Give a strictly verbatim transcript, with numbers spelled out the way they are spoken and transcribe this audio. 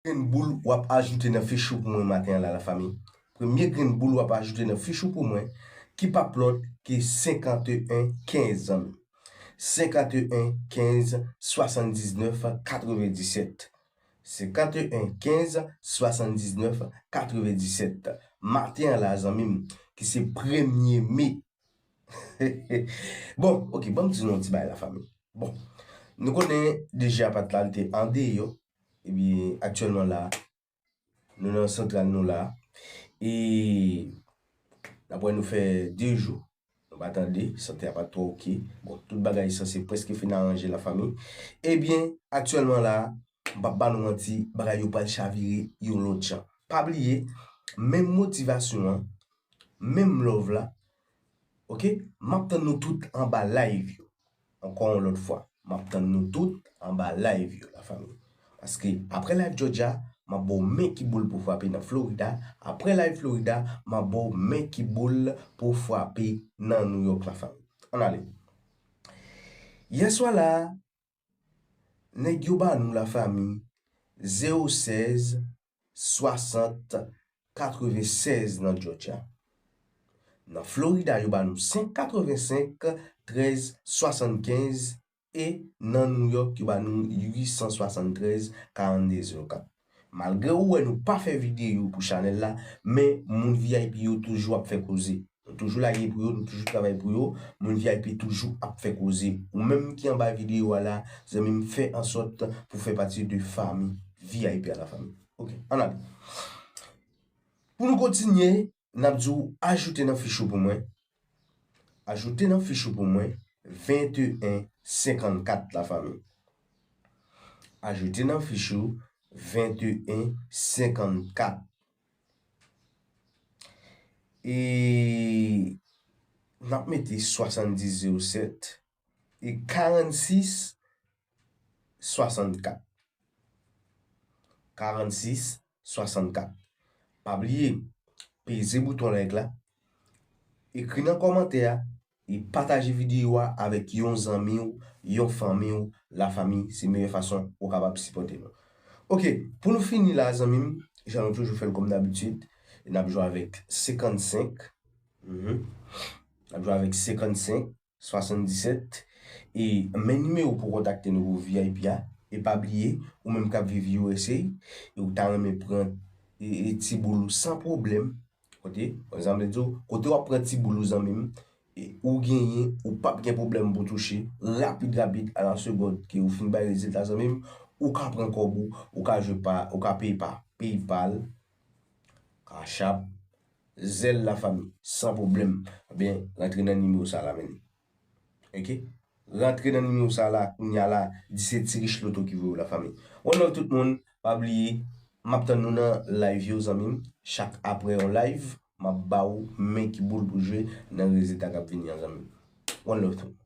grenn boul w ap ajoute nan fich ou pou mwen maten an la, lafanmi. Premye grenn boul w ap ajoute nan fich ou pou mwen, ki p ap lòt ke senkanteyen kenz, zanmi. Senkanteyen kenz swasanndiznèf katrevenndisèt. Senkanteyen kenz swasanndiznèf katrevenndisèt. Maten an la, zanmi m, ki se premye me. Bon, ok, ban m di nou yon ti bagay, lafanmi. Bon, nou konnen deja pat la, li te andeyò. Ebyen, aktyèlman la, nou nan santral nou la. E n ap wè nou fè de jou. Nou pa tande, sante a pa twò ok. Bon, tout bagay sanse prèske fin aranje, lafanmi. Ebyen, aktyèlman la, m p ap ba nou manti, bagay yo pral chavire yon lòt jan. Pa bliye, menm motivasyon an, menm love la, ok? M ap tann nou tout anba live yo. Ankò yon lòt fwa, m ap tann nou tout anba live yo, lafanmi. Paske apre live Georgia, m ap ba w men ki boul pou frape nan Florida. Apre live Florida, m ap ba w men ki boul pou frape nan New York, lafanmi. Ann ale. Yèswa la, nèg yo ba nou, lafanmi, zewo sèz swasant katrevensèz nan Georgia. Nan Florida, yo ba nou senk katrevensenk trèz swasannkenz, e nan New York, yo ba nou uit san swasanntrèz karannde zewo kat. Malgre ou wè nou pa fè videyo pou chanèl la, men moun V I P yo toujou ap fè koze. Nou toujou lage pou yo, nou toujou travay pou yo, moun V I P toujou ap fè koze. Ou menm ki anba videyo a la, zanmi m, fè ansòt pou fè pati de fanmi V I P a, lafanmi. Ok, ann ale. Pou nou kontinye, n ap di w ajoute nan fich ou pou mwen. Ajoute nan fich ou pou mwen venteyen senkannkat, lafanmi. Ajoute nan fich ou venteyen senkannkat. E n ap mete swasanndis zewo sèt e karannsis swasannkat. Karannsis swasannkat. Pa bliye, peze bouton like la, ekri nan kòmantè a, e pataje videyo a avèk yon zanmi w, yon fanmi w, lafanmi. Se meyè fason ou kapab sipòte nou. Ok, pou nou fini la, zanmi m, jan nou toujou fè l kòm dabitid, n ap jwe avèk senkannsenk. Mhm. N ap jwe avèk senkannsenk swasanndisèt. E men nimewo pou kontakte nou pou V I P a. E pa bliye, ou menm k ap viv U S A, e ou ta renmen pran e, e ti boul ou san pwoblèm. Kote, pa egzanp, m di w, kote w ap pran ti boul ou, zanmi m, e ou genyen, ou p ap gen pwoblèm pou touche, rapid, rapid, a la segond ke ou fin bay rezilta, zanmi m, ou ka pran kòb ou, ou ka jwe pa, ou ka peye pa PayPal, Cash App, Zelle, lafanmi, san pwoblèm. Ebyen, rantre nan nimewo sa la, men. Ok? Rantre nan nimewo sa la, kounya la, di se Ti Rich Loto ki voye w, lafanmi. One love tout moun, pa bliye, m ap tann nou nan live yo, zanmi m. Chak apre yon live, m ap ba w men ki boul pou jwe nan rezilta k ap vini an, zanmi m. One love tout moun.